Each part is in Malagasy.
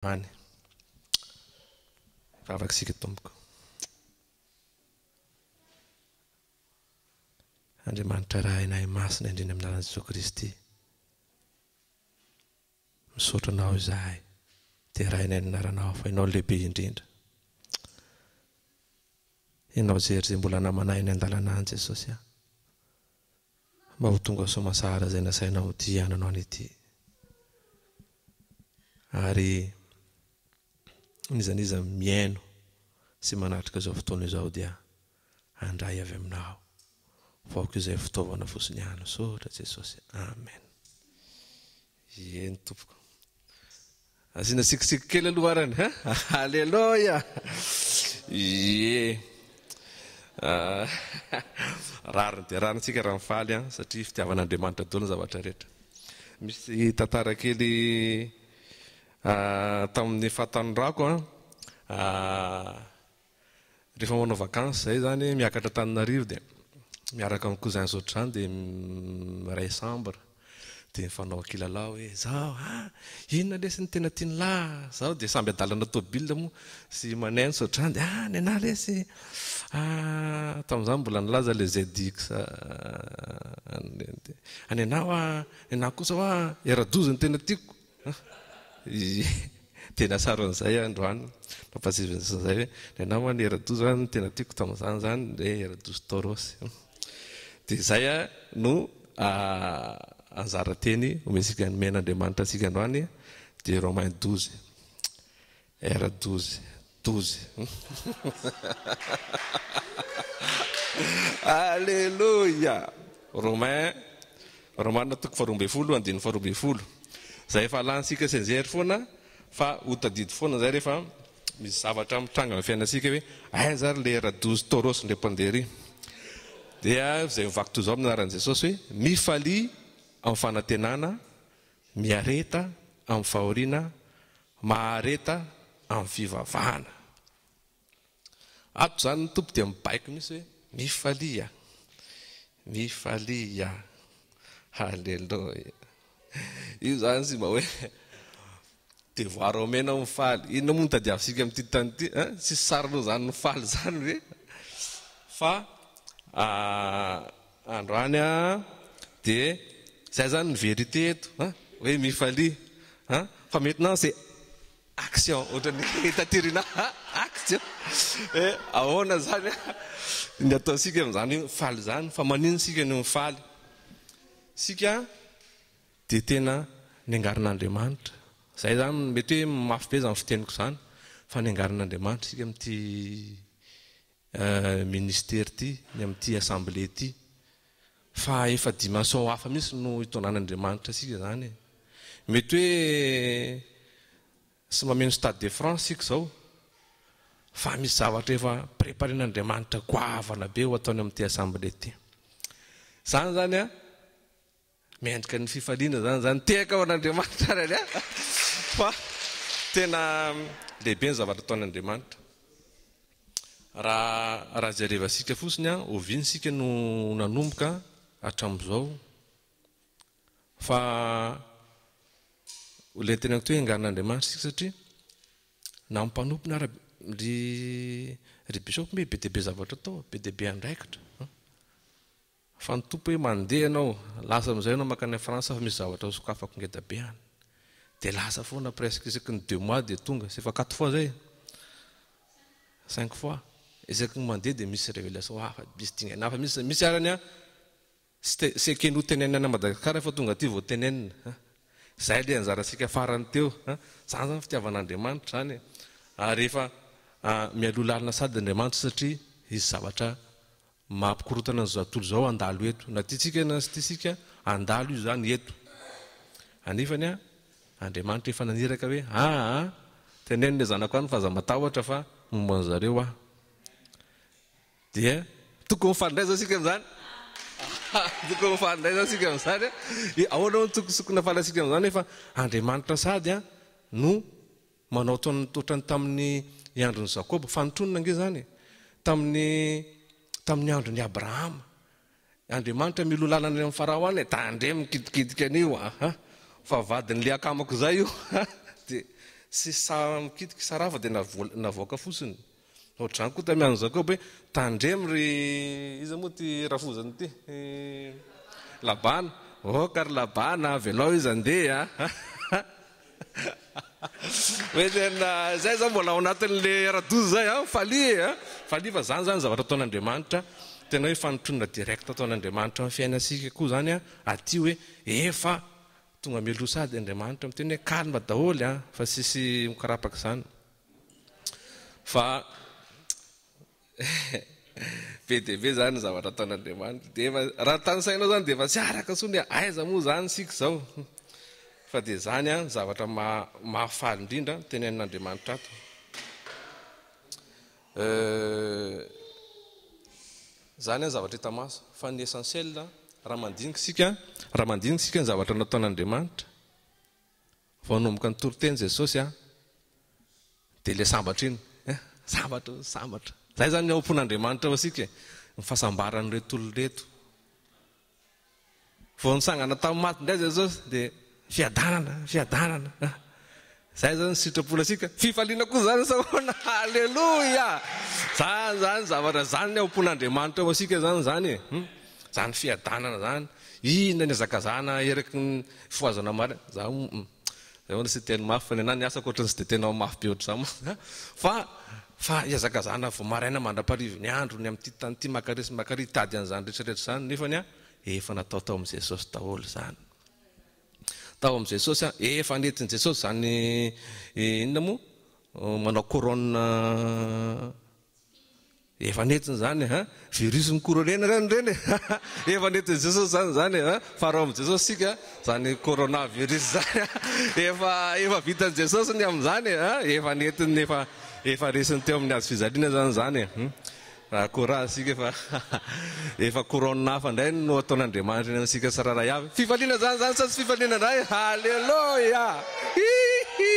Any. Vavaka isika Tompoko. Andriamanitra Rainay Masina indrindra amin'ny anaran'i Jesoa Kristy. Misaotra Anao izahay. Derainay ny anaranao fa Ianao lehibe indrindra. Ianao jery izay mbola namanay eny an-dalana any Jesosy a. Mba ho tonga soamatsara izay nasainao ity ananao any ity. Ary n'iza n'iza mihaino sy manatrika izao fotoana izao dia handray avy aminao. Fa aoka izay fitaovana fotsiny ihany. Misaotra Jesosy. Amen. Eny tompoko. Asiana tsikitsiky kely aloha arany ha? Aleloia! Ie. Rariny dia rariny tsika raha mifaly an, satria fitiavan'Andriamanitra daholo ny zavatra rehetra. Misy tantara kely tamin'ny fahatanorako an, Rehefa manao vacances zay zany miakatra Antananarivo dia miaraka amin'ny cousins ohatr'izany dia miray chambre dia mifanao kilalao hoe zao ah inona lesy no tena tian'lah zao dia samby adalana tôbile moa sy maneno sy ohatr'izany dia ah nenah lesy ah tamin'izany mbola nilaza le ZX dia nenah hoa nenah kosa hoa R12 no tena tiako. Tena saron'izay aho androany, mampahatsiahy an'izay hoe ny anah moa ny R12 no tena tiako tamin'izany izany dia R12 Tauros. Dia izay no anjara teny omentsika nomen'Andriamanitra antsika androany dia Romains 12. R12 12. Aleloia! Romain, Romana toko faharoa ambin'ny folo, andininy faharoa ambin'ny folo. Izay efa lanintsika sy anjery foana fa ho tadidy foana izay rehefa misy zavatra mitranga amin'ny fiainantsika hoe aiza ary ilay R12 Tauros indray mpandeha ery. Dia izay mivaky toy izao amin'ny anaran'i Jesosy hoe mifalia amin'ny fanantenana, miareta amin'ny fahoriana, Mahareta amin'ny fivavahana. Ato izany ny Tompo dia mibaiko mihitsy hoe mifalia, mifalia, haleloia. Io izany tsy mba hoe devoir omena mifaly. Inona moa no tadiavintsika amin'ity tany ity? Hein? Tsisy sary aloha izany mifaly izany ve? Fa androany dia izay izany ny vérité eto, hein? Hoe mifalia. An! Fa maintenant c'est action ohatran'ny hitan'i action eh ahoana zany ny ataontsika amin'izany hoe mifaly izany fa maninona isika no mifaly? Isika dia tena niangarin'Andriamanitra izay zany mety hoe mafy be izany fiteniko izany fa niangarin'Andriamanitra isika amin'ity ministera ity ny amin'ity assemblée ity Fa efa dimension hafa mihitsy no itondrany Andriamanitra antsika izany e. Mety hoe tsy mameno stade de France isika izao, fa misy zavatra efa preparen'Andriamanitra goavana be ho ataony amin'ity assemblée ity. Izany izany an, mendrika ny fifaliana izany izany, tehaka ho an'Andriamanitra ary an, fa tena lehibe ny zavatra ataon'Andriamanitra. Raha raha jerevantsika fotsiny an, oviana isika no nanomboka hatramin'izao fa ilay teneniko teo hoe engahan'Andriamanitra isika satria na ny mpanompony ara ry ry bishop moa be dia be zavatra atao, be dia be andraikitra an. Fa ny Tompo hoe mandeha ianao, lasa amin'izay ianao mankany France fa misy zavatra ho sokafako ngeda be any. Dia lasa foana presque isaky ny deux mois dia tonga, c'est efa quatre fois zay? Cinq fois. Isaky ny mandeha dia misy révélation hafa, misy dingana hafa, misy misy arany an, tsy ekeny ho tenenina any Madagascar fa tonga aty vao tenenina. Izay ilay anjarantsika farany teo. Izany izany fitiavan'Andriamanitra izany e. Ary efa mialoha lalina sady Andriamanitra satria hisy zavatra Mampikorontana an'izao tontolo izao handalo eto. Na tiantsika na tsy tiantsika, handalo io izany eto. Anefany an, Andriamanitra efa naniraka hoe, aa, teneno ilay zanako any fa aza matahotra fa momba an'zareo aho. Dia tokony mifandray izao isika amin'izany. Tokony mifandray izao isika amin'izany. Ahoana no tokony tokony hafalantsika amin'izany nefa Andriamanitra sady an no Manao ohatran'ny tamin'ny andron'i Jakoba. Fanotronana ange izany e! Tamin'ny, tamin'ny andron'i Abrahama. Andriamanitra mialoha lalana any amin'i Farao any e, tandremo mikidikidiky an'io a! Fa vadin'ilay akamako izay io a! Dia, Tsy sahy mikitika i Sarah fa dia navoaka fotsiny. Ohatr'izany koa tamin'ny andron'i Jakoba hoe, tandremo ry iza moa ity rafozany ity? Labana. Aoka ry Labana, avelao izy handeha a! Hoe tena izay izao mbola ao anatin'ilay ara-doza izay a! Mifalia e! Mifalia fa izany izany zavatra ataon'Andriamanitra, tena hoe fanintonana direct ataon'Andriamanitra amin'ny fiainantsika koa izany aty hoe efa Tonga mialoha sady Andriamanitra miteny hoe calme daholo an, fa tsisy mikorapaka izany. Fa be dia be izany ny zavatra ataon'Andriamanitra. Dia efa raha tanisainao izany dia efa tsy araka intsony hoe aiza moa izany isika izao. Fa dia izany an, zavatra mahafaly indrindra tenenin'Andriamanitra ato. Izany an zavatra hita maso. Fa ny essentiel raha mandinika isika, raha mandinika isika ny zavatra nataon'Andriamanitra, vao nanomboka nitory teny Jesosy an, dia ilay sambatra iny, eh, sambatra, sambatra. Izay izany ny ao am-pon'Andriamanitra ao isika e, ny fahasambaran'ireto olona ireto. Vao nitsangana tamin'ny maty indray Jesosy dia fiadanana, fiadanana. Izay zany ny sitraponasika. Fifaliana koa zany sa ahoana? Aleloia! Zany zany zavatra zany ny ao am-pon'Andriamanitra ao antsika zany zany e. Hmm? Zany fiadanana zany. Inona ny hazakazahana eraky ny fifohazana maraina? Za hmm. Zay hono tsy teny mafy fa ny anah ny asako ohatran'ny tsy dia tena mafy be ohatr'izany mantsy. Fa fa ihazakazahana vao maraina mandra-paharivin'ny andro ny amin'ity tany ity makary sy makary hitady an'izany rehetra rehetra izany nefany an efa natao tao amin'i Jesosy daholo izany. Tao amin'i Jesosy an efa nentin'i Jesosy izany inona moa manao couronne Efa nentiny izany e, virus ny corona ireny ireny e, efa nentin'i Jesosy izany izany e, fa raha ao amin'i Jesosy isika, izany corona virus izany efa efa vitan'i Jesosy ny amin'izany e, efa nentiny efa efa resiny teo amin'ny hazo fijaliana izany izany e. Raha courage isika fa efa couronne hafa indray no ataon'Andriamanitra eny amintsika tsirairay avy. Fifaliana izany izany sa tsy fifaliana indray? Haleloia! Hihi!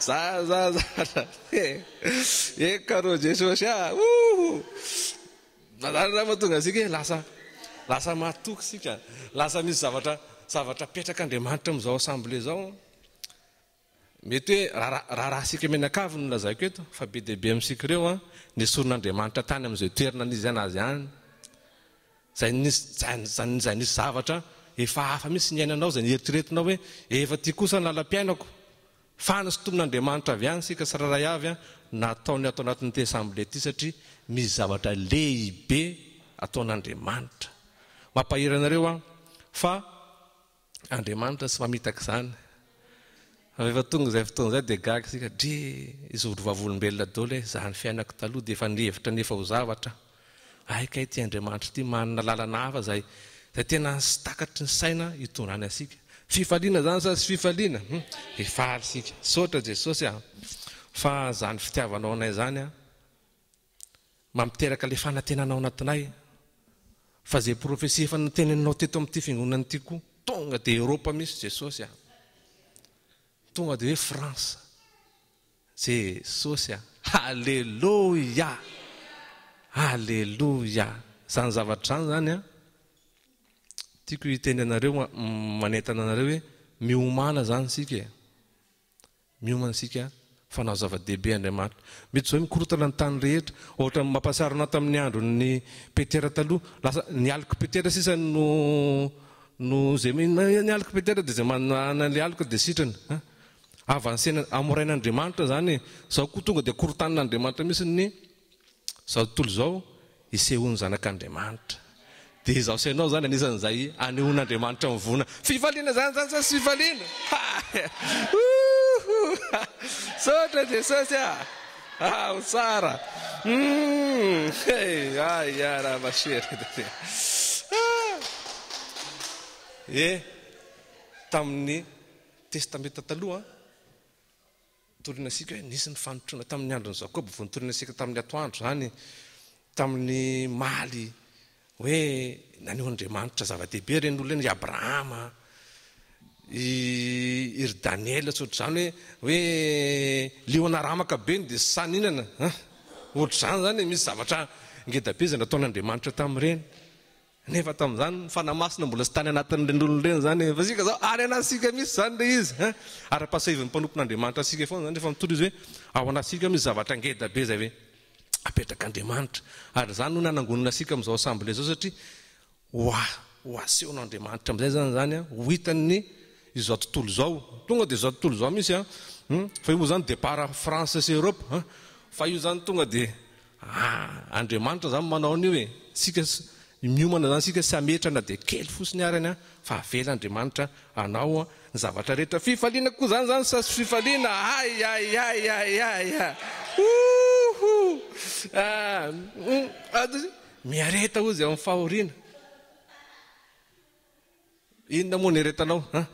Za za za. Eka rô Jesosy a! Ouh! Zany zany mahatonga antsika hoe lasa lasa matoky isika, lasa misy zavatra zavatra apetrak'Andriamanitra amin'izao assemblée izao. Mety hoe raharahantsika mianakavy no lazaiko eto fa be dia be amintsika ireo an, nesorin'Andriamanitra tany amin'izay toerana nisy anazy any. Izay nisy izay nisy zavatra efa hafa mihitsy niainanao, izay nieritreretinao hoe efa ity kosa ny lalam-piainako. Fa nosintomin'Andriamanitra avy any isika tsirairay avy nataony ato anatin'ity assemblée ity satria misy zavatra lehibe ataon'Andriamanitra. Mampahery anareo aho fa Andriamanitra tsy mamitaka izany. Rehefa tonga izay fotoana izay dia gaga isika, dry hijoro vavolombelona daholo e, izany fiainako taloha dia efa nihevitra ny efa ho zavatra aho. Hay kay ity Andriamanitra ity manana lalana hafa izay izay tena tsy takatry ny saina hitondrany antsika. Fifaliana izany sa tsy fifaliana? Hum, hifaly isika. Misaotra Jesosy a! Fa izany fitiavanao anay izany a, mampiteraka ilay fanantenana ao anatinay fa izay profesia efa noteneninao teto amin'ity fiangonana ity koa tonga dia Europe mihitsy Jesosy a! Tonga dia hoe France. Jesosy a! Haleloia! Haleloia! Izany zavatra izany izany an, tiako hiteny anareo, manentana anareo hoe miomàna izany isika e! Miomana isika fa hanao zava-dehibe Andriamanitra. Mety izao hoe mikorontana ny tany rehetra, ohatra mampahatsiaro anah tamin'ny andron'i Petera taloha, lasa ny alik'i Petera sisa no no izay ny alik'i Petera dia izay manana ilay aloka dia sitrana. Avancena, amorain'Andriamanitra izany e. Izao koa tonga dia korontanin'Andriamanitra mihitsy ny izao tontolo izao hisehoan'ny zanak'Andriamanitra. Dia izaho sy ianao izany anisan'izay anehoan'Andriamanitra mivona. Fifaliana izany izany sa tsy fifaliana? Misaotra Jesosy a! Ah, ho tsara! Hum, hey, ay, ara, ma chérie. Eh, tamin'ny Testamenta Taloha, torina isika hoe nisy ny fanotrona tamin'ny andron'i Jakoba, vao nitorina isika tamin'ny atoandro izany, tamin'ny maly, hoe naneho an'Andriamanitra zava-dehibe ireny olona ireny, i Abrahama, i i ry Daniela sy ohatr'izany hoe hoe liona ramaka be no dia sahy nihinana an, ohatr'izany izany e, misy zavatra ngeda be izay nataon'Andriamanitra tamin'ireny. Nefa tamin'izany ny Fanahy Masina mbola tsy tany anatin'ireny olona ireny izany e. Fa isika izao any anatintsika mihitsy izany ilay izy hein. Ary ampahatsiahivin'ny mpanompon'Andriamanitra antsika foana izany rehefa mitory izy hoe ao anatintsika misy zavatra ngeda be izay hoe apetrak'Andriamanitra. Ary izany no nanangonana antsika amin'izao assemblée izao satria ho ho asehon'Andriamanitra amin'izay izany izany an, ho hitan'ny izao tontolo izao. Tonga dia izao tontolo izao mihitsy an. Fa io moa izany départ France sy Europe an. Fa io izany tonga dia Ah, Andriamanitra zany manao an'io e! Isika miomana zany isika tsy hametra na dia kely fotsiny arany an, fa avela Andriamanitra hanao ny zavatra rehetra. Fifaliana koa zany zany sa tsy fifaliana? Ay ay ay ay ay ah! Ouhou! Ah, miareta hozy amin'ny fahoriana. Inona moa ny aretanao an?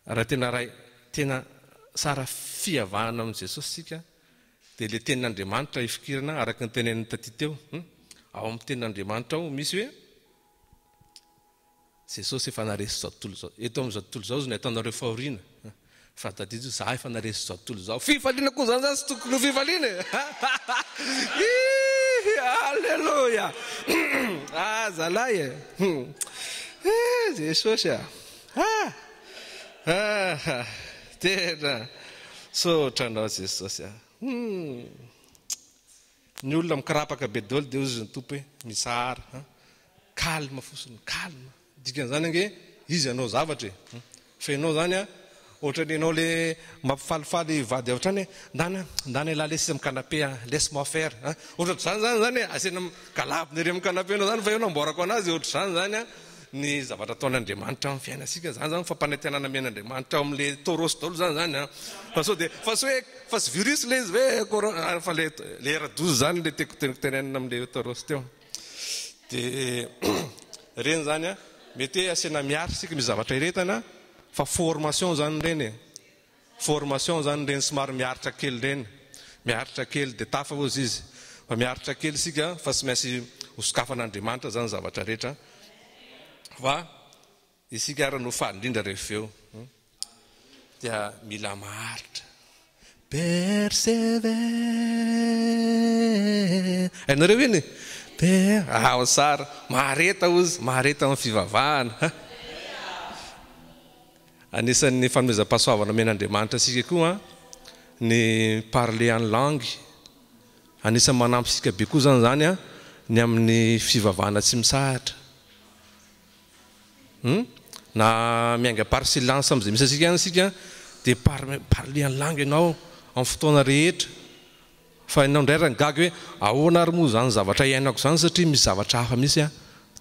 Raha tena ray tena tsara fihavahana amin'i Jesosy isika dia ilay tenin'Andriamanitra ifikirana araka ny tenenin'i Taty teo. Ao amin'ny tenin'Andriamanitra ao misy hoe Jesosy efa naresy izao tontolo izao. Eto amin'izao tontolo izao izy no ahitanareo fahoriana. Fa tadidio za efa naresy izao tontolo izao. Fifaliana koa izany izany tsy tokony ho fifaliana e! Hihi! Aleloia! Ah zalahy e! Eh Jesosy a! Ah! Ah! Tena misaotra anao Jesosy a! Hum! Ny olona mikarapaka be daholo dia hozy ny Tompo hoe mitsahara an! Calme fotsiny, calme. Dikan'izany ange izy hanao zavatra e! Fa ianao izany an, ohatran'ny ianao le mampifalifaly vady avy hatrany hoe ndana, ndana elah lesy amin'ny canapé an, laisse moi faire an! Ohatrohatr'izany izany izany e, asiana migalabona ery amin'ny canapé enao izany fa eo no amboarako anazy, ohatr'izany izany an ny zavatra ataon'Andriamanitra amin'ny fiainantsika, izany izany fampanantenana omen'Andriamanitra ao amin'ilay taureaux daholo izany izany an! Fa sao dia, fa tsy hoe, fa tsy virus ilay izy hoe corona, fa ilay ilay R12 izany ilay tiako tenenina amin'ilay taureaux teo. Dia ireny izany an, mety hoe asiana miary isika misy zavatra iretana fa formation izany ireny e. Formation izany ireny somary miaritra kely ireny. Miaritra kely dia tafa hozy izy. Fa miaritra kely isika fa tsy maintsy ho sokafan'Andriamanitra izany ny zavatra rehetra. Fa isika ary no faly indrindra rehefa eo. Dia mila maharitra. Persévère. Hainareo iny? Per, ao tsara. Mahareta hozy, mahareta amin'ny fivavahana. Anisan'ny fanomezam-pahasoavana omen'Andriamanitra antsika koa ny parler en langue. Anisan'ny manampy antsika be koa izany izany ny amin'ny fivavahana tsy mitsahatra. Hum? Na miainga par silence amin'izay misy antsika any isika dia par parler en langue ianao amin'ny fotoana rehetra. Fa ianao indray ary gaga hoe ahoana ary moa izany zavatra iainako izany satria misy zavatra hafa mihitsy an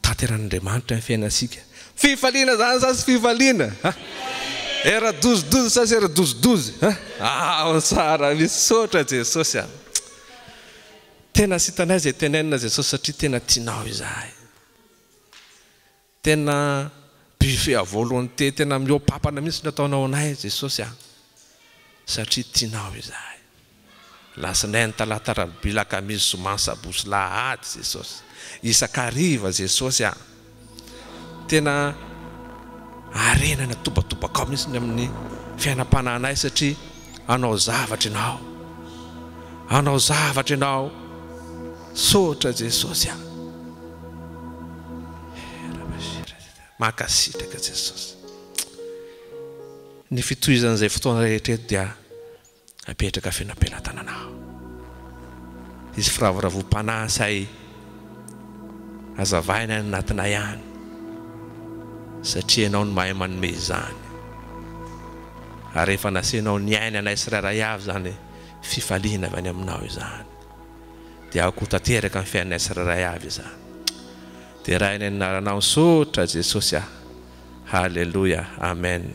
tanteran'Andriamanitra ny fiainantsika. Fifaliana izany sa tsy fifaliana? Ha? Era dozidozy sa tsy era dozidozy? Ha? Ao tsara, misaotra Jesosy a. Tena tsy hitanay izay tenenina Jesosy satria tena tianao izahay. Tena buffet à volonté tena mihoa-papana mihitsy ny ataonao anay Jesosy a! Satria tianao izahay. Lasinainy talata alarobia lakamisy zoma sabotsy lahady Jesosy. Isan-kariva Jesosy a! Tena harena natobatobakao mihitsy ny amin'ny fiainam-panahinay satria hanao zavatra ianao. Hanao zavatra ianao. Misaotra Jesosy a. Mankasitraka Jesosy. Ny fitohizan'izay fotoana rehetra eto dia apetraka feno am-pelatananao. Hisy firavoravoam-panahy izay hazavaina any anatinay any, satria Ianao no mahay manome izany. Ary efa nasianao niaina anay tsirairay avy izany fifaliana avy any Aminao izany. Dia aoka ho tanteraka amin'ny fiainanay tsirairay avy izany. Deraina ny anaranao, misaotra Jesosy ah. Haleloia, Amen.